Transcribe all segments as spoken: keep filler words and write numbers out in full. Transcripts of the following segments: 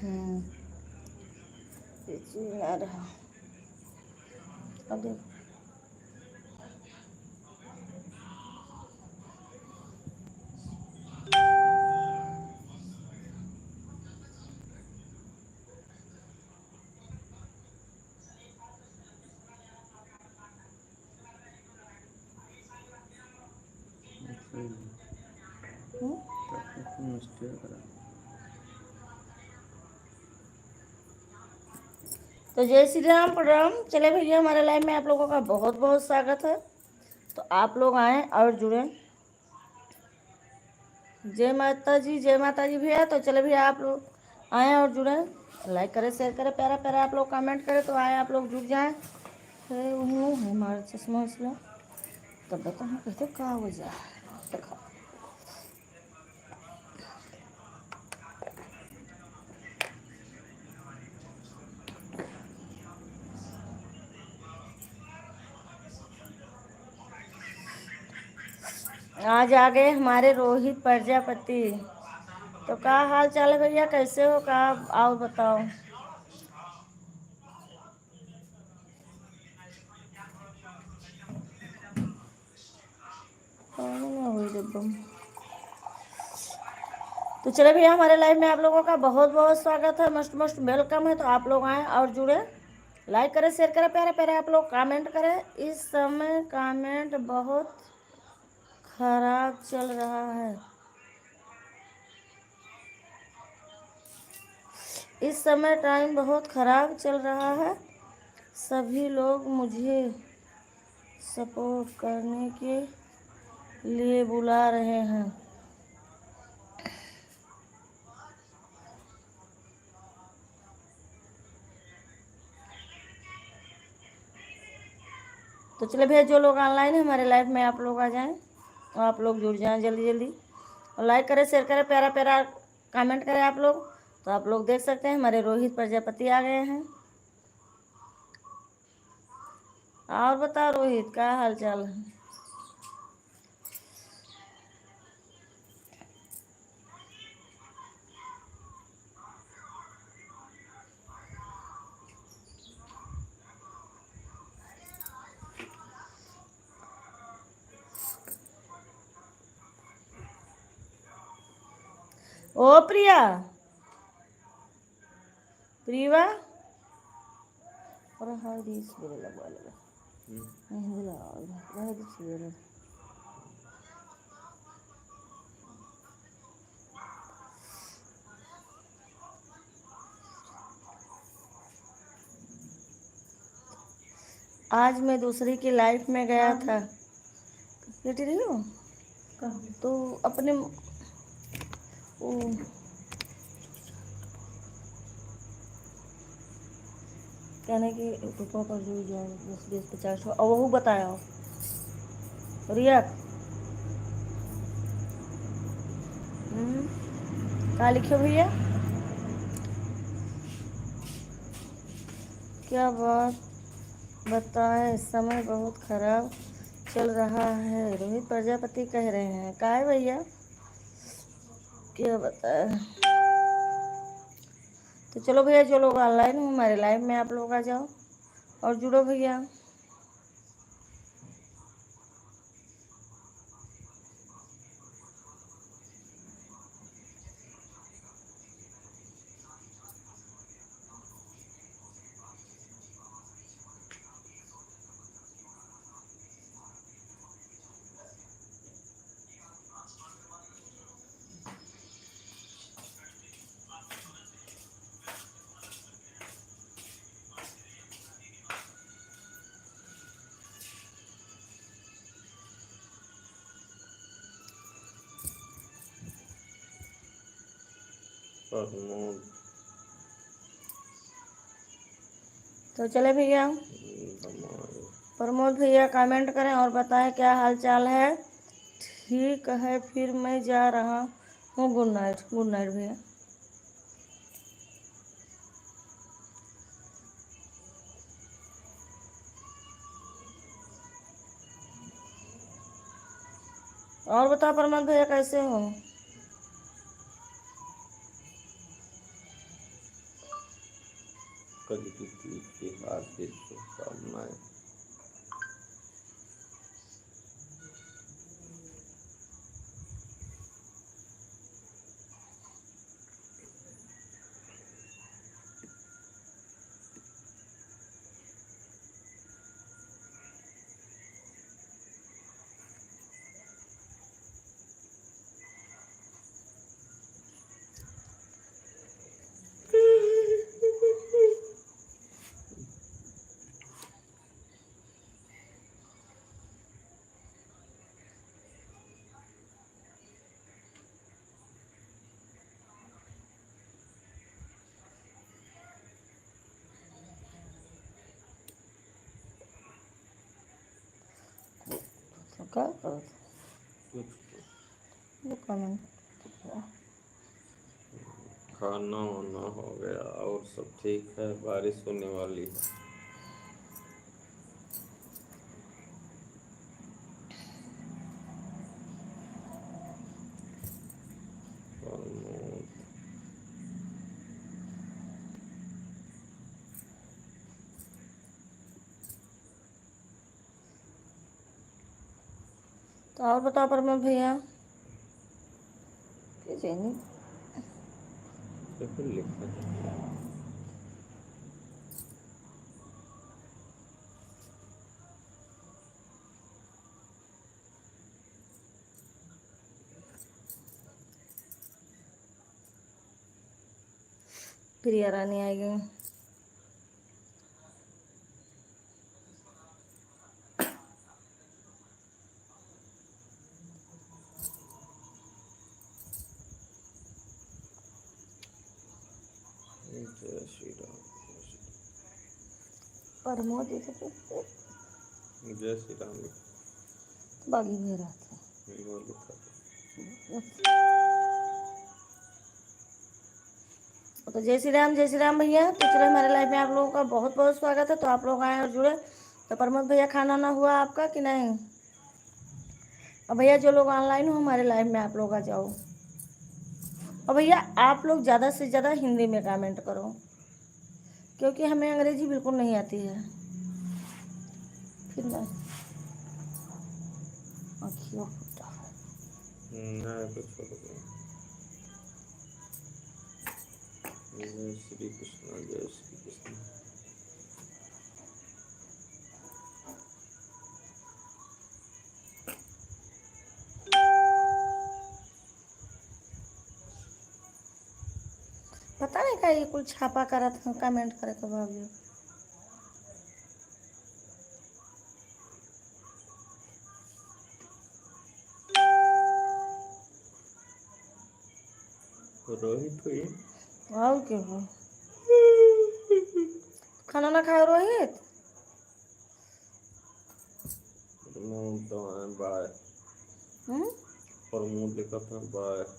हम्म, ये चीज ना रहा। अब देखो। हम्म? तो जय श्री राम, प्रणाम। चले भैया, हमारे लाइव में आप लोगों का बहुत बहुत स्वागत है। तो आप लोग आएँ और जुड़ें। जय माता जी, जय माता जी भैया। तो चले भैया, आप लोग आएँ और जुड़ें, लाइक करें, शेयर करें, प्यारा प्यारा आप लोग कमेंट करें, तो आएँ आप लोग जुड़ जाएँ। हे, वो है हमारा चश्मा इसलिए। तब तक हम कहते का हो जाए, देखो। आज आ गए हमारे रोहित प्रजापति। तो का हाल चाल है भैया, कैसे हो, का आओ बताओ। पागल ना होई जब हम। तो चले भैया, हमारे लाइव में आप लोगों का बहुत बहुत स्वागत है, most most welcome है। तो आप लोग आएँ और जुड़े, लाइक करें, शेयर करें, प्यारे प्यारे आप लोग कमेंट करें। इस समय कमेंट बहुत खराब चल रहा है। इस समय टाइम बहुत खराब चल रहा है। सभी लोग मुझे सपोर्ट करने के लिए बुला रहे हैं। तो चले भैया, जो लोग ऑनलाइन है हमारे लाइव में, आप लोग आ जाएँ और आप लोग जुड़ जाएँ जल्दी जल्दी। और लाइक करें, शेयर करें, प्यारा प्यारा कमेंट करें आप लोग। तो आप लोग देख सकते हैं, हमारे रोहित प्रजापति आ गए हैं। और बताओ रोहित, का हाल चाल है? ओ प्रिया, प्रियवा, और हाँ, रीस बोले लगवा लगा। हम्म। नहीं बोला, और हाँ, रीस बोले। आज मैं दूसरे की लाइफ में गया हाँ। था। लेटी रही हो? कहाँ? तो अपने वो कहने की रुपयों पर जो, जो दस, बीस, पचास हो, और वहू बताया हो। रिया, हम्म, का लिखे भैया? क्या बात बताएं, समय बहुत खराब चल रहा है, रोहित प्रजापति कह रहे हैं। का है भैया, क्या बताएं? तो चलो भैया, जो लोग ऑनलाइन हो, हमारे लाइव में आप लोग आ जाओ और जुड़ो भैया। प्रमोद। तो चले भैया, हम्म, प्रमोद। प्रमोद भैया कमेंट करें और बताएं क्या हाल चाल है। ठीक है, फिर मैं जा रहा हूँ। गुड नाइट, गुड नाइट भैया। और बताओ प्रमोद भैया, कैसे हो? की हार्दिक शुभकामनाएं। तो का करत? कुछ वो comment। खाना वाना हो गया और सब ठीक है, बारिश होने वाली है। प्रमोद। तो और बताओ प्रमोद भैया, के जानी? तो फिर लिखा है। प्रिया रानी आ गई। जय श्री राम, जय श्री राम। प्रमोद जी से पूछते। जय श्री राम। बागी में रहते हैं। ये और लिखा था। तो जय श्री राम, जय श्री राम भैया। तो चलो, हमारे live में आप लोगों का बहुत बहुत स्वागत है। तो आप लोग आए और जुड़े। तो प्रमोद भैया, खाना ना हुआ आपका कि नहीं? और भैया, जो लोग online हो हमारे live में, आप लोग आ जाओ। और भैया, आप लोग ज़्यादा से ज़्यादा हिंदी में comment करो, क्योंकि हमें अंग्रेजी बिल्कुल नहीं आती है। फिर मैं अखियों फुटा। हम्म, ना, कुछ हो तो नहीं। जय श्री कृष्ण, जय श्री कृष्ण। पता नहीं का ये कुल छापा करत हैं, comment करे के बावजूद। रोहित हुई। और के हो? खाना ना खाओ रोहित? प्रमोद तो हैं, bye। हम्म? प्रमोद लिखत हैं, bye।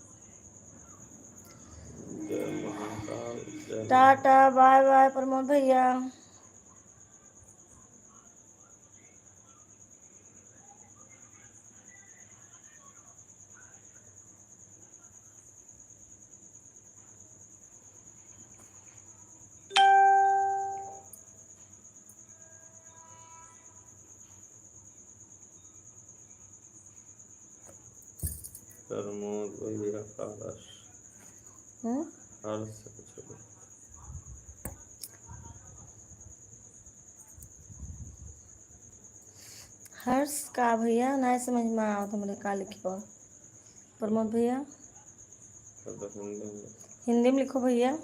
जय महाकाल, जय टाटा, bye bye प्रमोद भैया। प्रमोद भैया का हर्ष। हम्म? हर्ष से कुछ बोल। हर्ष का भैया, ना समझ में आवत हमरे का लिखे बा। प्रमोद भैया। सब तो हिंदी में। हिंदी में लिखो भैया।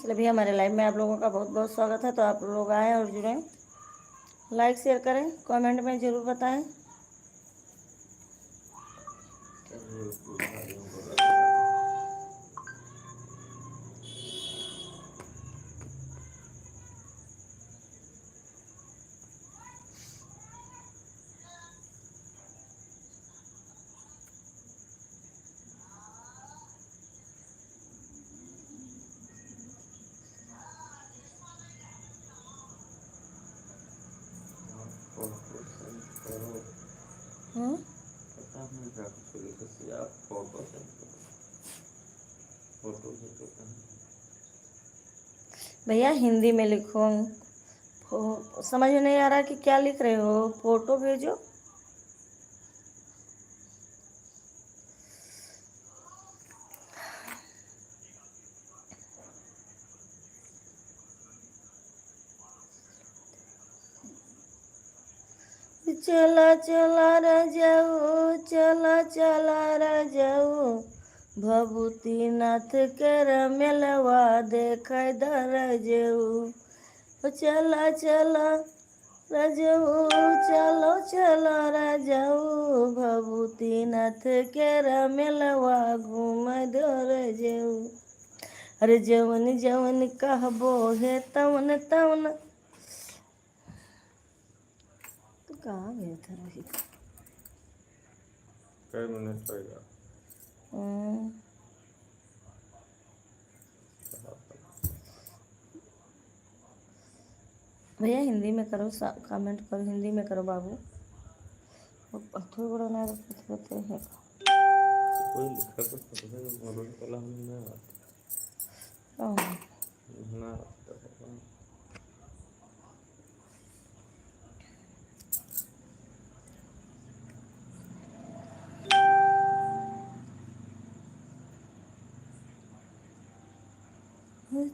चलिए भैया, हमारे लाइव में आप लोगों का बहुत बहुत स्वागत है। तो आप लोग आएँ और जुड़ें, लाइक शेयर करें, कमेंट में ज़रूर बताएं। हम्म? भैया, हिंदी में लिखो। फो-, समझ में नहीं आ रहा कि क्या लिख रहे हो। फोटो भेजो। चला चला रजऊ, चला चला रजऊ, भभूतिनाथ के रमेलवा देखै द रजऊ। ओ चला चला रजऊ, चलो चलो रजऊ, भभूतिनाथ के रमेलवा घूमै द रजऊ। अरे जवन जवन कहबो हे तवन तवन। तो कहाँ गया था रोहित? कई मिनट हो गया? हम्म। भैया हिंदी में करो, सा-, कमेंट करो, हिंदी में करो बाबू। अब थोड़ा बड़ा ना रखते हैं। कोई लिखा तो समझे, मगर कला हम ना आता। हाँ। ना आता है।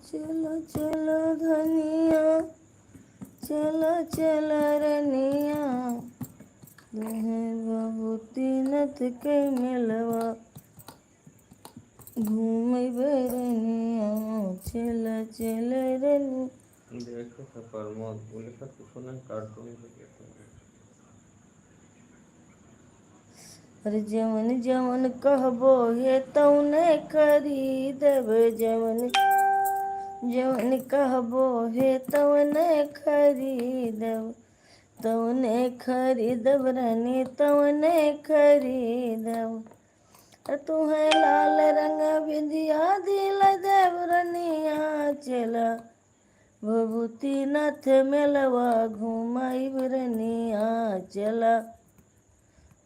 चलो चलो धनिया, चलो चलो रनिया, दुहे भभूतिनाथ के मेलवा घूमैबे रनिया, चलो चलो रनिया। देखो तो प्रमोद, वो लिखा कुछ नहीं, कार्टून भी देखो। अरे जवन जवन कहबो हे तवने खरीदब, जवन जवन कहबो हे तवने खरीदब, तवने खरीदब रानी, तवने खरीदब। अरे तुहे लाल रंग बिंदिया दिल देब रनिया, चला भभूतिनाथ मेलवा घुमाइब रनिया, चला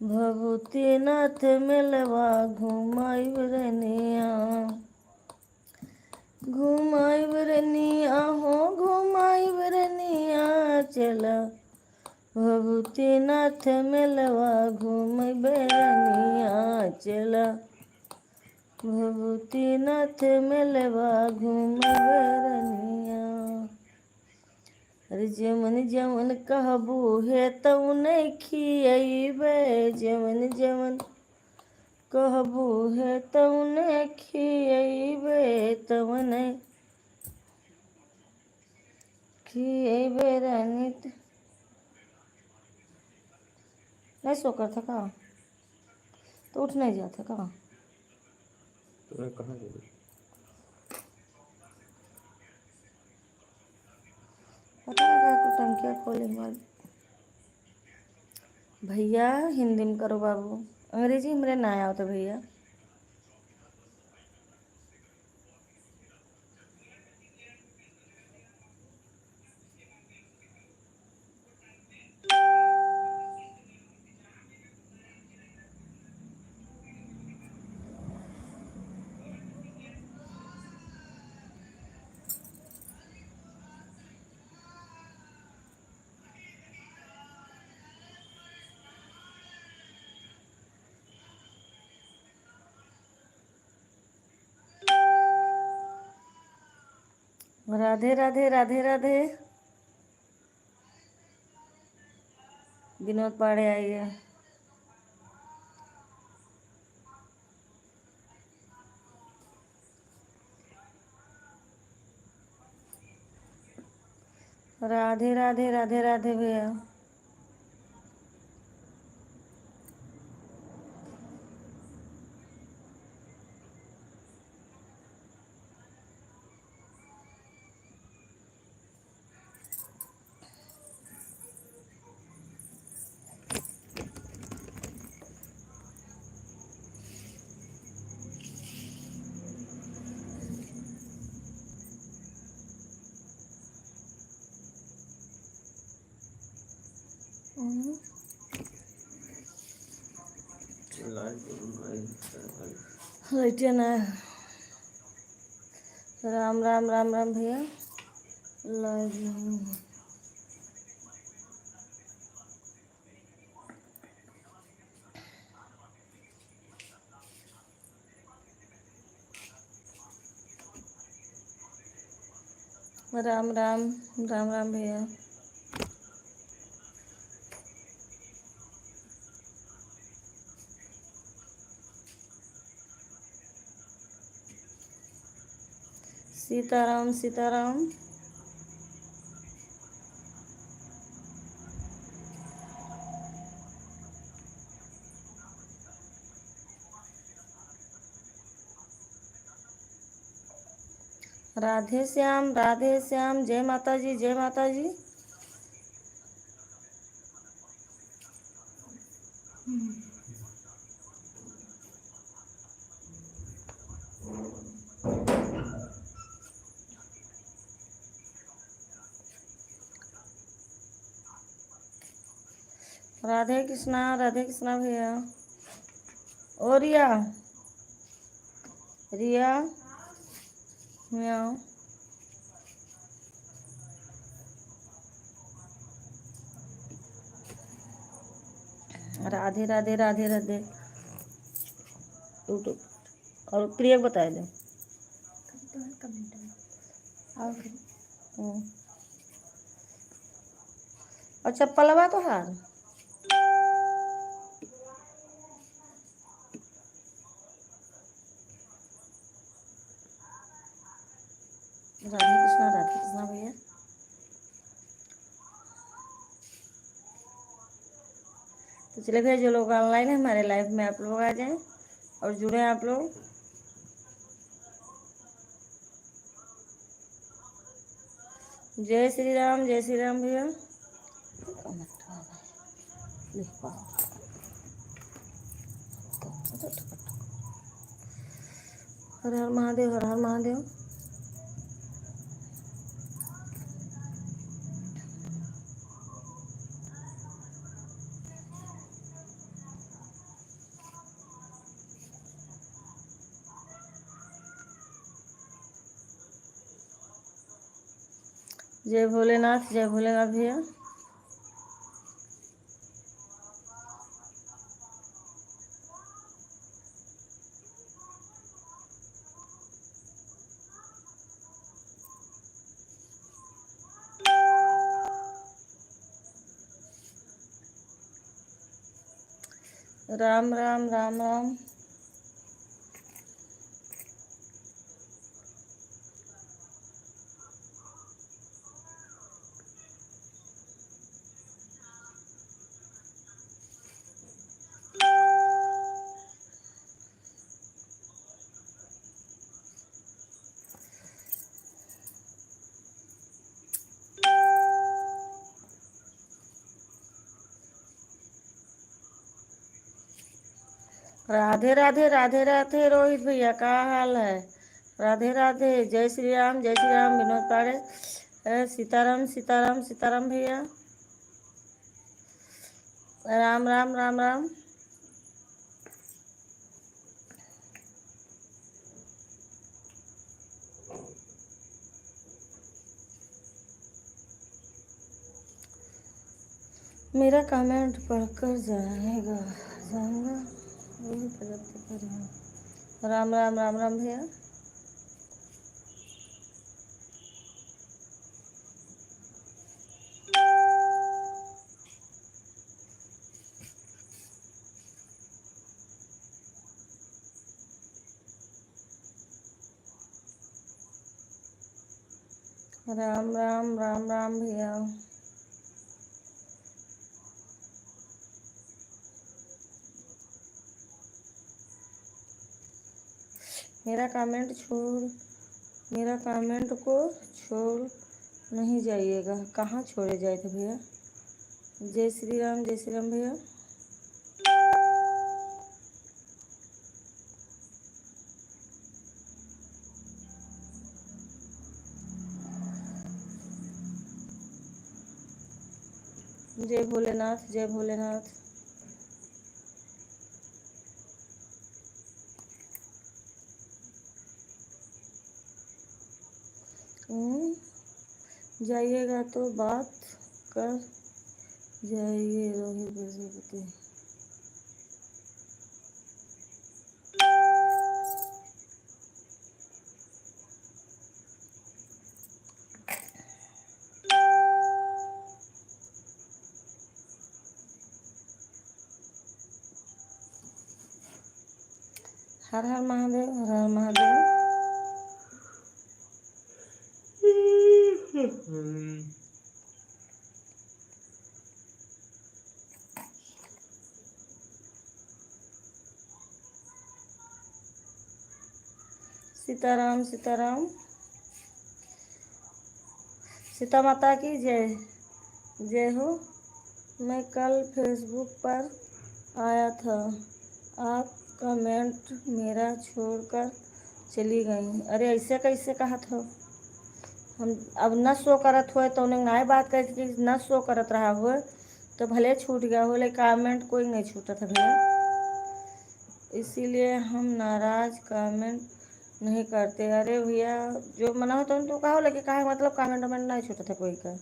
भभूतिनाथ मेलवा घुमाइब रनिया। घुमाइब रनिया हो, घुमाइब रनिया, चला भभूतिनाथ मेलवा घुमाइब रनिया, चला भभूतिनाथ मेलवा घुमाइब रनिया। अरे जवन जवन कहबू हे तवने खियैबे, जवन जवन कहबू हे तवने खियैबे, तवने खियैबे रानी त-, नहीं सो करता का? तो उठ नहीं जाता का? तूने कहाँ गई? पता नहीं का कुछ टंकिया खोले हमार। भैया हिंदी में करो बाबू, अंग्रेजी हमरे ना आवत भैया। राधे राधे, राधे राधे। विनोद पाड़े आइए। राधे राधे, राधे राधे भैया। हम्म। लाइट ना। राम राम, राम राम भैया। लाइव में हूँ। राम राम, राम राम भैया। सीताराम, सीताराम। राधे श्याम, राधे श्याम, जय माता जी, जय माता जी। राधे कृष्णा, राधे कृष्णा भैया। ओ रिया, रिया, म्याऊ। राधे, राधे, राधे, राधे। टूटू। और प्रिया के बताए दे। और हम्म। और चप्पलवा तोहार? राधे कृष्णा, राधे कृष्णा भैया। तो चलिए भैया, जो लोग online हैं हमारे live में, आप लोग आ जाएं और जुड़ें आप लोग। जय श्री राम, जय श्री राम भैया। हर हर महादेव, हर हर महादेव। जय भोलेनाथ, जय भोलेनाथ भैया। राम राम, राम राम। राधे राधे, राधे राधे रोहित भैया, का हाल है? राधे राधे, जय श्री राम, जय श्री राम विनोद पाड़े। ए, सीताराम, सीताराम, सीताराम भैया। राम राम, राम राम। मेरा comment पढ़कर जाएगा, जाऊंगा, वही प्रगति करेंगे। राम राम, राम राम भैया। राम राम, राम राम भैया। मेरा कमेंट छोड़, मेरा कमेंट को छोड़ नहीं जाइएगा। कहाँ छोड़े जाए थे भैया? जय श्री राम, जय श्री राम भैया। जय भोलेनाथ, जय भोलेनाथ। हम्म, जाइएगा तो बात कर जाइए रोहित प्रजापति। हर हर महादेव, हर हर महादेव। सीताराम, सीताराम। सीता माता की जय, जय हो। मैं कल Facebook पर आया था, आप कमेंट मेरा छोड़कर चली गई। अरे, ऐसे कैसे कहत हो? हम अब न शो करत होए तो उन्हें नाय बात कहत कि न शो करत रहा होए तो भले छूट गया हो, लेकिन कमेंट कोई नहीं छूटत है भैया, इसीलिए हम नाराज कमेंट नहीं करते। अरे भैया, जो मना हो तो, तो कहो, लेकिन काहे, मतलब, कमेंट वमेंट नहीं छूटत है कोई का।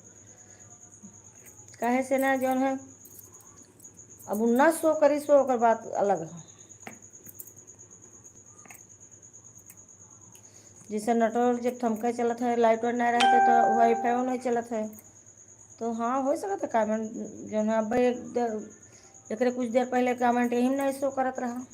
काहे से ना, जौन है, अब उ ना शो करी, शो ओकर बात अलग है। जैसे नेटवर्क जब ठमका चलत है, लाइट वाइट नहीं रहते तो वाईफाई नहीं चलत है। तो हाँ, हो सकत है कमेंट जौन है, अब एक दे-, एकरे कुछ देर पहले कमेंट यही में नहीं शो करत रहा।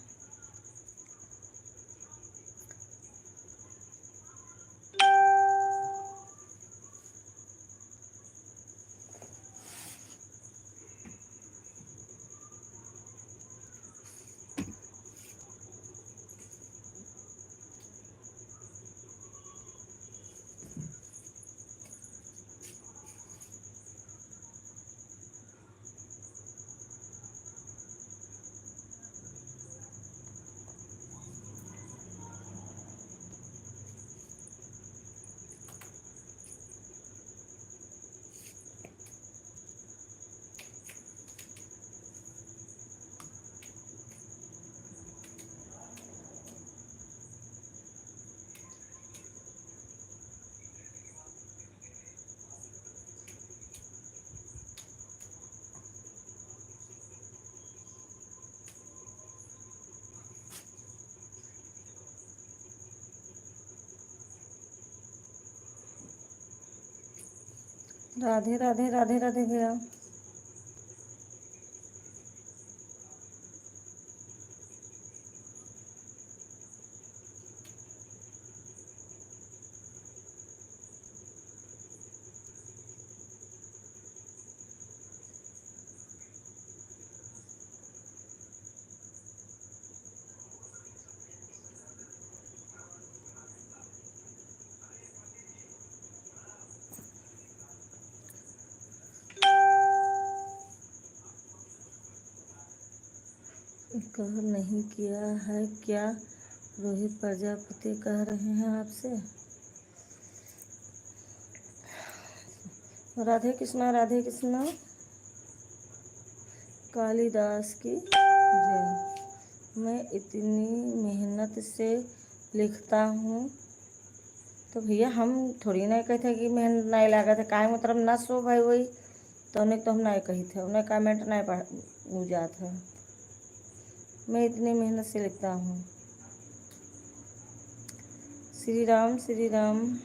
राधे राधे, राधे राधे भैया। कह नहीं किया है क्या? रोहित प्रजापति कह रहे हैं आपसे। राधे कृष्णा, राधे कृष्णा। कालिदास की जय। मैं इतनी मेहनत से लिखता हूँ, तो भैया हम थोड़ी ना कहते कि मेहनत नहीं लागत है, काहे मतलब ना शो भाई वही, तो उन्हें तो हम नहीं कही थे, उन्हें कमेंट नहीं पढ़, उ जात है। मैं इतनी मेहनत से लिखता हूँ। श्री राम, श्री राम।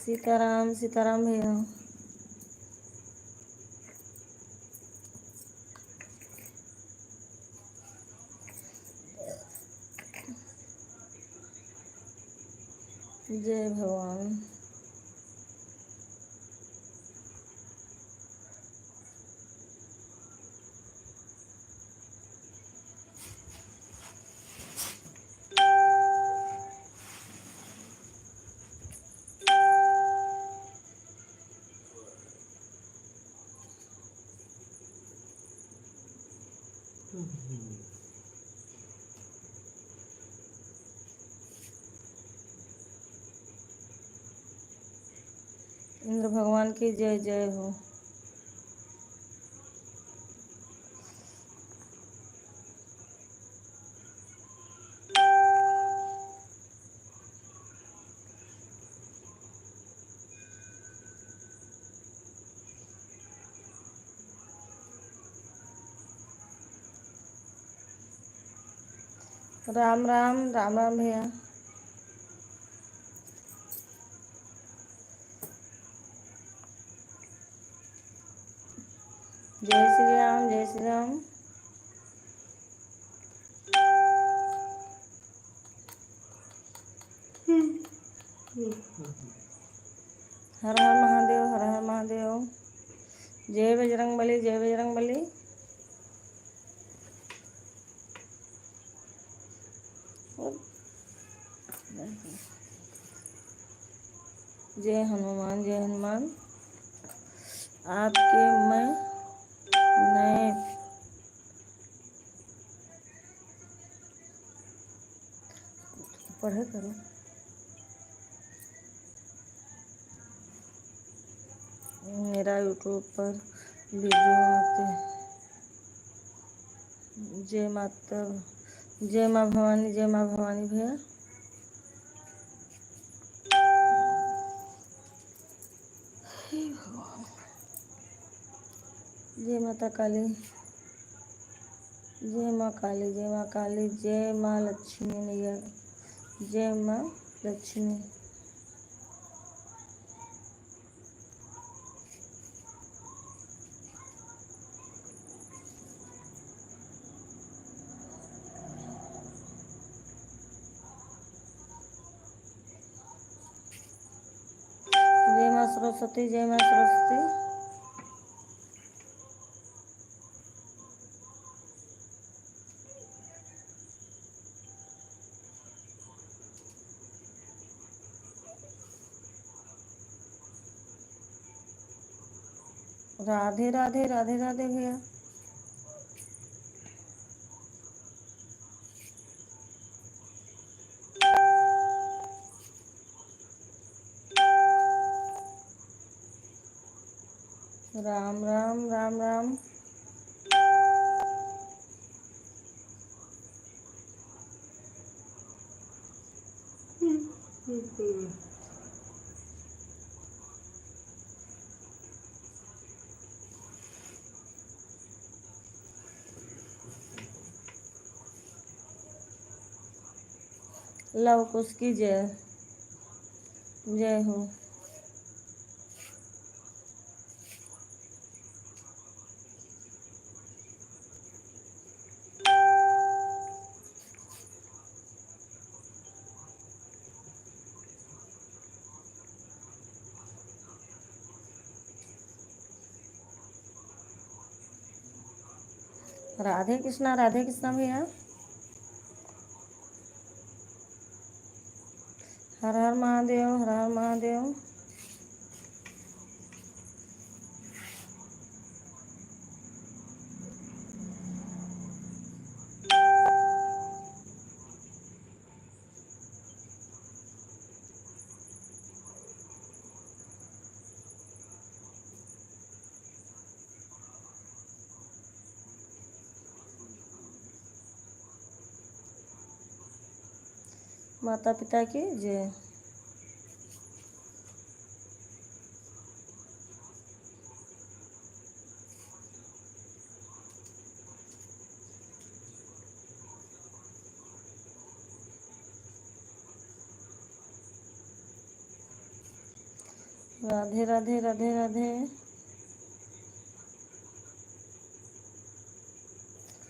सीताराम, सीताराम भैया। जय भगवान। इंद्र भगवान की जय जय हो। राम राम, राम राम भैया। जय श्री राम, जय श्री राम। हर हर महादेव, हर हर महादेव। जय बजरंग बली, जय बजरंग बली। जय हनुमान, जय हनुमान। आपके मैं नए पढ़े करो। मेरा YouTube पर video आते हैं। जय माता, जय माँ भवानी, जय माँ भवानी भैया। हे भगवान। जय माता काली, जय माँ काली, जय माँ काली, जय माँ लक्ष्मी मैया, जय माँ लक्ष्मी। जय माँ सरस्वती, जय माँ सरस्वती। राधे राधे, राधे राधे भैया। राम राम, राम राम। लव कुश की जय, जय हो। राधे कृष्णा, राधे कृष्णा भैया। हर हर महादेव, हर हर महादेव। माता पिता की जय। राधे राधे, राधे राधे।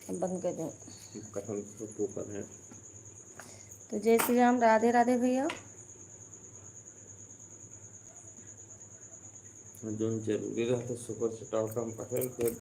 अब बंद कर दो। कथम तो ऊपर है। तो जय श्री राम, राधे राधे भैया। जौन जरूरी रहता सुपर चैट और कम पटेल के